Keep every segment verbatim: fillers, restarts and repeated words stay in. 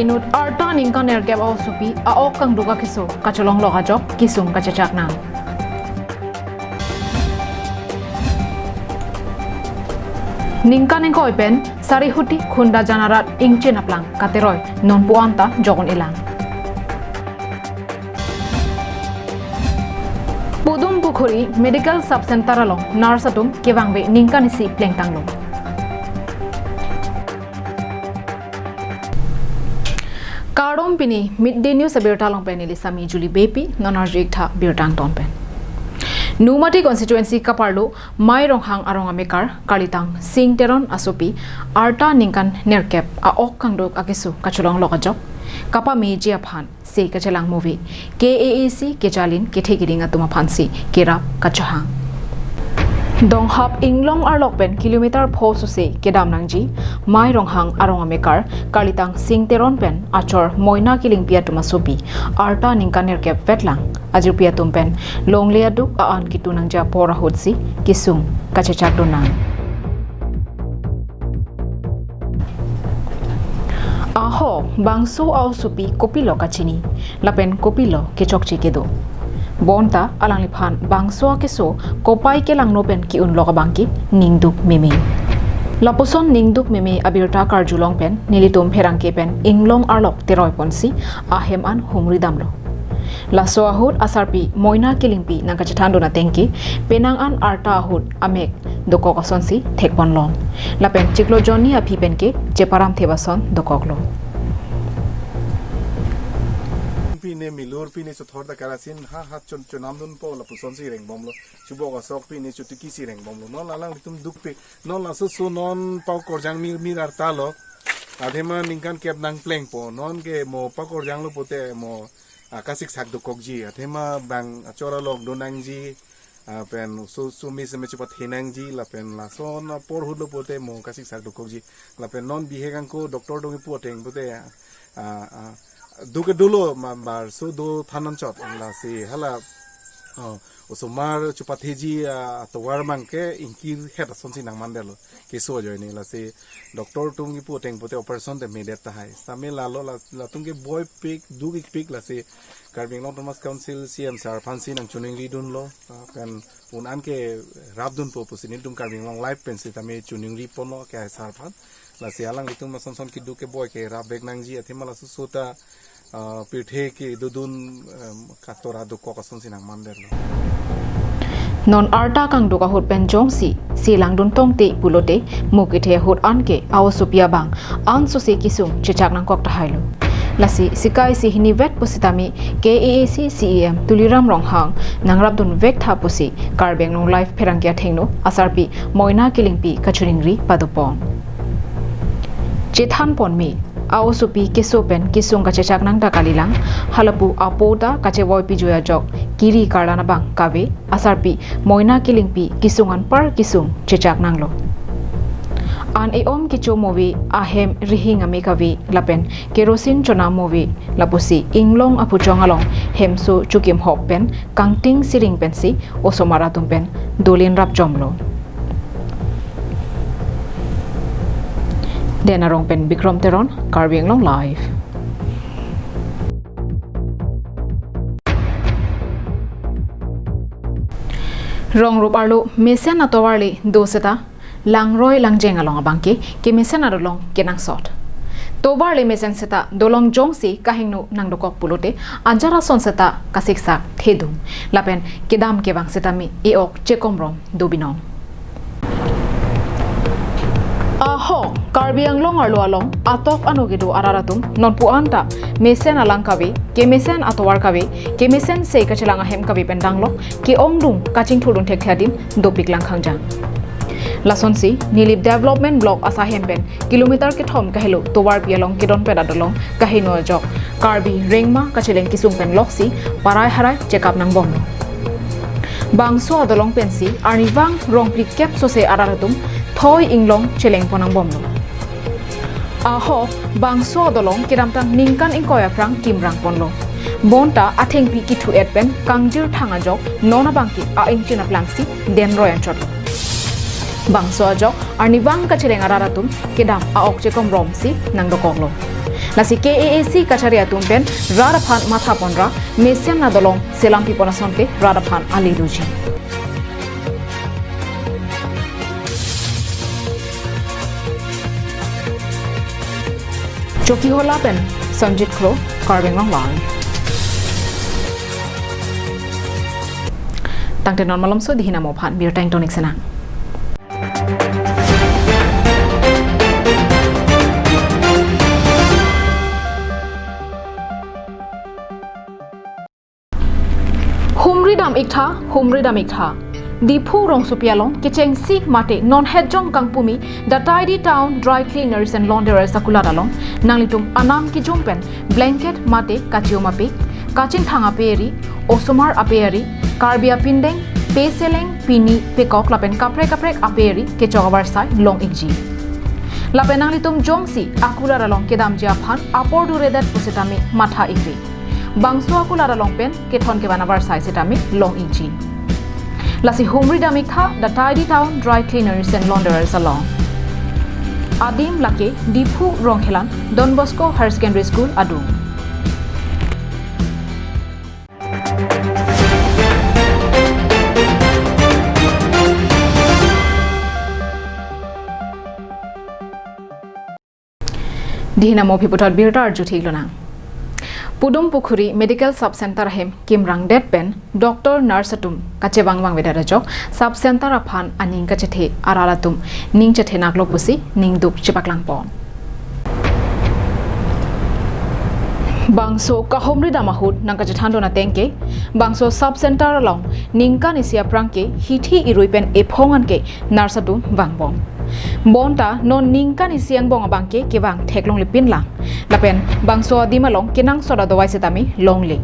Inut arta ningkan nerkep a-osopi a-ok kangduk akeso kacholonglok ajok kesung kachechak nang. Ningkan ingkoi pen Sarihuti Khunda Janarat ingchin aplang kateroi nonpu-an ta jok un-elang. Pudum Pukhuri Medical Sub Center along nurse atum kevangve ningkan isi plengtanglo. Kardom, pini Midday News abirta along pen neli Sami Julie Beypi, non arju-ik tha birta angton pen. Nomati constituency kaparlo Mai Ronghang arong amekar kalitang Sing Teron asopi arta ningkan nerkep a-ok kangduk akeso kacholonglok ajok kapameji aphan sei kachelang move K A A C kejalin kethe keding atum aphansi kerap kachohang. Donghap Inglong arlok pen kilometer pho sose kedam nangji Mai Ronghang arong amekar kalitang Sing Teron pen achor Moina Killingpi atum asopi arta ningkan nerkep vetlang ajirpi atum pen longle aduk a-an kitu nangji apor ahutsi kesung kachechak dun nang. Ahok, bangso a-osopi kopilo kachini, lapen kopilo kechokche kedo. Bonta alangliphan bangso akeso kopai kelangno pen ke-unlok abangke ningduk meme. Lapuson ningduk meme abirta karjulong pen nelitum pherangke pen Inglong arlok teroi ponsi ahem an humri damlo. Laso ahut asarpi Moina Killingpi nangkachethan dun ateng ke penang an arta ahut amek dokok asonsi thekponlong. Lapen chiklo jonni aphi penke cheparam theba ason dokoklo. Pine milur pine chothor ta karasin ha ha chon chonam dunpo lapusonsi rengbomlo. Chubok asok pine chotiki si rengbomlo. Non alanglitum dukpik. Non laso so non pau korjang mir mir arta lo. Athema ningkan kep nangplengpo. Non ke mo pau korjanglo pote mo, ah, kasiksak dokokji. Athema bang achor along do nangji. Ah, pen so so mi seme chepathe nangji lapen lason apor ahut lo pote mo kasiksak dokokji. Lapen non bihek angko doctor dong ipu ateng pote, ah, ah, duke dolo ma-, mar so do than nangchot lasi hala, oh, osomar chepatheji, ah, atovar abangke ingkir het asonsi nangmandetlo. Keso ajoine lasi doctor atum kipu ateng pote operation te medet tahai. Same lalo la, latum ke boipik, duk-ikpik lasi Karbi Anglong Autonomous Council C M sir aphansi nangchoningri dunlo. Ah, pen un-an ke rap dunpo pusi nelitum Karbi Anglong Live pen sitame choningri ponlo ke sir aphan. Lasi alanglitum ason son keduk keboi ke rapvek nangji athema laso so ta, ah, pirthe kedodun, em, katora dokok asonsi nangmandetlo. Non arta kangduk ahut pen jongsi selang dun tongte pulote mo kethe ahut anke a-osopi abang ansose kesung chechak nangkok tahailo. Lasi sikai si hini vet pusitame K A A C C E M Tuliram Ronghang nangrap dunvek tha pusi Karbi Anglong Live pherangke athengno asarpi Moina Killingpi kachoningri padopon. Chethan ponme, a-osopi keso pen kesung kachechak nang ta kalilang, halapu apo ta kachevoi pijoi ajok kiri karlan abang kave, asarpi Moina Killingpi kesung anpar kesung chechak nanglo. An e-om kecho move ahem rihing ame kave lapen kerosene chonam move lapusi Inglong aphuchong along hemso chukimhok pen kangting siring pensi osomar atum pen dolin rapjomlo. Den Arong pen Bikrom Teron, Karbi Anglong Live. Rongrup arlo mesen atovar le do seta langroi langjeng along abangke kemesen adolong kenangsot. Tovar le mesen seta dolong jongsi kahingno nangdokok pulote ajar ason seta kasiksak thedung. Lapen kedam kevang setame e-ok chekomrom do binong. Ahok, Karbi Anglong arlo along atok ano kedo arat atum nonpu-an ta mesen alang kave, kemesen atovar kave, kemesen sei kachelang ahem kave pen danglok ke-ongdung kachingthurdun thekthe adim dopik lang khangjang. Lasonsi Nilip Development Block asahem pen kilometer kethom kahelo tovarpi along kedonpet adolong kaheno ajok Karbi rengma kacheleng kesung pen loksi parai harai chekap nangbomlo. Bangso adolong pensi arnivang rong phlikep sose arat atum thoi inglong chelengpon nangbomlo. Ahok, bangso adolong kedamtang ningkan ingkoi aphrang kimrang ponlo. Bonta athengpi kithu-et pen kangjir thang ajok non abangke a-ingchin aplangsi denroi anchotlo. Bangso ajok arnivang kacheleng arat atum kedam a-ok chekomromsi nangdokoklo. Lasi K A A C kachari atum pen rat aphan matha ponra, mesen na dolong selam pi pon asonte rat aphan ale doji. Chokihola pen Sanjit Kro, Karbi Anglong Live. Tangte non malomso dihina mo phan birta ingtonik senang. Humri dam iktha, humri dam iktha. Diphu rongsopi along kechengsi mate non hetjong kangpumi, the Tidy Town Dry Cleaners and Launderers akulat along nanglitum anam kijum pen blanket mate kachiom ape, kachinthang ape ri, osomar ape ri, Karbi apindeng, peseleng, pini, pekok lapen kaprek kaprek ape ri kechok avarsai long ikji. Lapen nanglitum jongsi akulat along kedamji aphan apor duredet pusitame matha ikri. Bangso akulat along pen kethon kevan avarsai sitame long ikji. Lasi humri dam iktha, the Tidy Town Dry Cleaners and Launderers along. Adim lake Diphu Rongkhelan Don Bosco Higher Secondary School adung. Dihina mo aphi puthot birta arju thik lonang. Pudum Pukhuri Medical Sub Center ahem kimrang det pen doctor nurse atum kachevang vangvedet ajok sub center aphan aning kachethe arat atum ning chethe naklo pusi ningduk chepaklang pon. Bangso kahumri dam ahut nangkachethan dun ateng ke, bangso sub center along ningkan isi aphrang ke hithi irui pen ephong an ke nurse atum vangbom. Bonta non ningkan isi angbong abang ke kevang theklongle pinlang. Lapen bangso adim along kenangsot adawai sitame longle.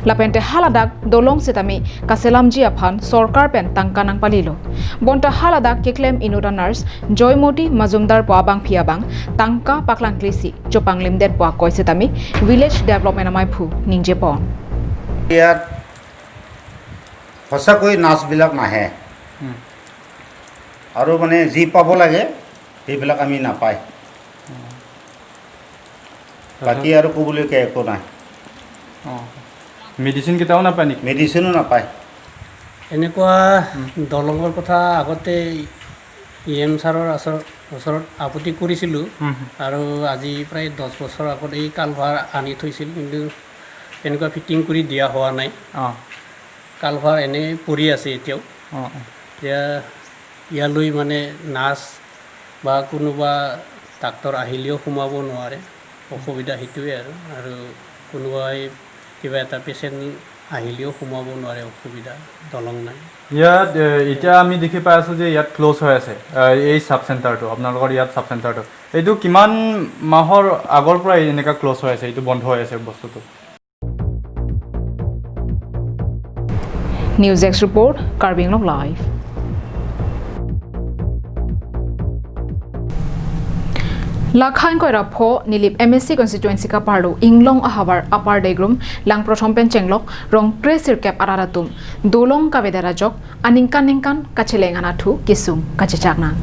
Lapen te haladak dolong sitame kaselamji aphan sorkar pen tangka nangpalilo. Bonta haladak keklem inut a-nurse Joymoti Majumdar pu abangphi abang tangka paklangklesi chopanglimdet pu akoi sitame Village Development amaiphu ningjepon. ইয়াত সঁচাকৈ নাৰ্ছবিলাক নাহে। হুম। আৰু মানে যি পাব লাগে, সেইবিলাক আমি নাপায়। বাকী আৰু ক'বলগীয়া একো নাই। মেডিচিন কেইটাও নাপায় নেকি? মেডিচিনো নাপায়। এনেকুৱা হুম। দলঙৰ কথা আগতে ই এম ছাৰৰ ওচৰ-, ওচৰত আপত্তি কৰিছিলোঁ। হুম, হুম। আৰু আজি প্ৰায় দহ বছৰ আগত এই কালভাৰ আনি থৈছিল, কিন্তু এনেকুৱা ফিটিং কৰি দিয়া হোৱা নাই। অ। কালভাৰ এনেই পৰি আছে এতিয়াও। অ, অ। এতিয়া ইয়ালৈ মানে নাৰ্ছ বা কোনোবা ডাক্তৰ আহিলেও সোমাব নোৱাৰে, অসুবিধা সেইটোৱে আৰু। আৰু কোনোবাই কিবা এটা পেচেণ্ট আহিলেও সোমাব নোৱাৰে, অসুবিধা, দলং নাই। ইয়াত, এ, এতিয়া আমি দেখি পাই আছো যে ইয়াত ক্ল'জ হৈ আছে, এ, এই ছাব চেণ্টাৰটো, আপোনালোকৰ ইয়াত ছাব চেণ্টাৰটো। এইটো কিমান মাহৰ আগৰ পৰা এনেকুৱা ক্ল'জ হৈ আছে, এইটো বন্ধ হৈ আছে বস্তুটো? News Desk Report, Karbi Anglong Live. Lakha ingkoi ra pho Nilip M A C constituency kaparlo Inglong ahavar Upper Degrum Langprothom pen chenglok rong kre sirkep arat atum dolong kavedet ajok aningkan ningkan kacheleng anatthu kesung kachechak nang.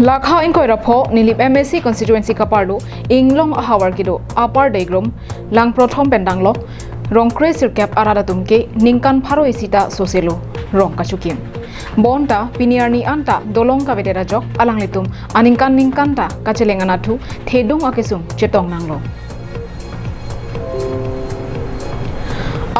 Lakha ingkoi ra pho Nilip M A C constituency kaparlo Inglong ahavar kedo Upper Degrum Langprothom pen danglok rong kre sirkep arat atum ke ningkan pharo isi ta soselo rong kachukim. Bonta pini arni anta dolong kavedet ajok alanglitum aningkan ningkan ta kacheleng anatthu thedung akesung chetong nanglo.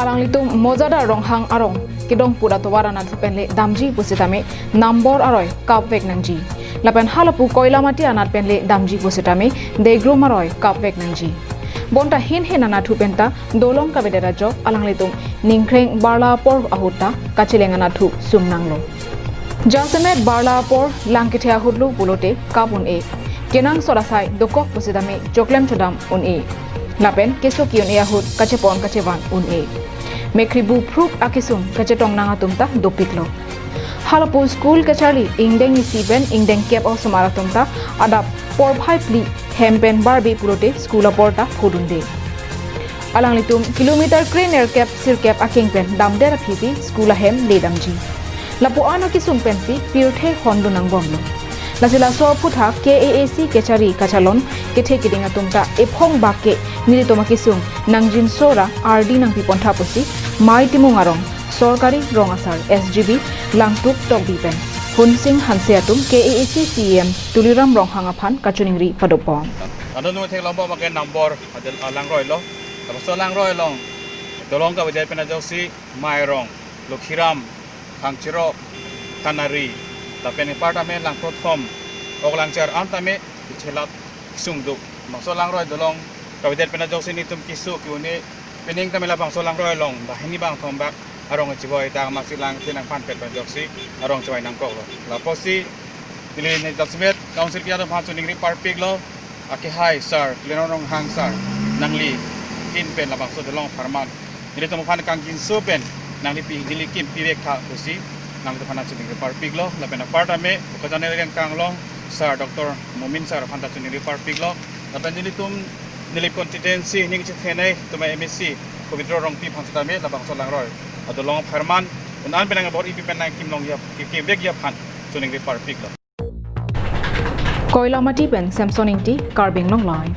Alanglitum Mojadar Ronghang arong kedong pura tovar anatthu penle damji pusitame nambor aroi kapvek nangji. Lapen halapu Koilamati anat penle damji pusitame Degrum aroi kapvek nangji. Bonta hin hin anatthu penta dolong kavedet ajok alanglitum ningkreng barla apor ahut ta kacheleng anatthu sung nanglo. Jasemet barla apor lang kethe ahutlo pulote kap un-e. Kenangsot asai dokok pusitame choklem chodam un-e. Lapen keso ki-un-e ahut kachepon kachevan un-e. Mekhri bu phruk akesung kachetong nang atum ta dopiklo. Halapu school kacharli ingdeng isi pen ingdeng kep osomar atum ta adap porphai phli hem pen barbe pulote school apor ta phodunde. Alanglitum kilometer kre nerkep sirkep akeng pen damdet aphisi school ahem le damji. Lapu-an akesung pensi pirthe hondun nangbomlo. Lasi laso aphuthak K A A C kachari kachalon kethe keding atum ta ephong bak ke nelitum akesung nangjinso ra ardi nangpipontha pusi Mei Timung arong Sorkari Rong Asar S G B Langtuk Tokbi pen Hunsing Hanse atum K A A C C E M Tuliram Ronghang aphan kachiningri padopon. Ano nung theklong bom ake number adel alangroi lo. Lapuson langroi along dolong kavedet pen ajoksi Mairong, Lokhiram, Thangchirok, Kanari, lapen apartment Langprothom, ok Langchar an tame kachelap sungduk. Lapuson langroi dolong kavedet pen ajoksi nelitum keso ke-un-e, pining tame labangso langroi along banghini bangthom bak arong chiboi ta masi lang thinang phan pet pen ajoksi arong chiboi nangkoklo. Lapusi neli ne jasemet Council kiya aphan chiningri parpiklo, akehai sir, Tuliram Ronghang sir, nangli ahin pen labangso dolong apharman nelitum aphan kangjinso pen nangli pi neli kim pivek tha pusi nanglitum aphan chiningri parpiklo. Lapen apar tame Bokajan Rengkang along sir Doctor Momin sir aphan ta chiningri parpiklo. Lapen nelitum neli constituency ning chethenei atum M A C Pabitra Rongpi aphan sitame labangso langroi adolong apharman un-an pen nang abor ipi pen nangkim longji, ke, kevekji aphan chiningri parpiklo. Koilamati pen Samson Ingti, Karbi Anglong Live.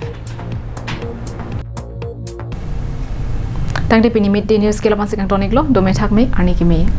Tangte pini Midday News ke la-an si kangtoniklo, dome thakme, arni keme.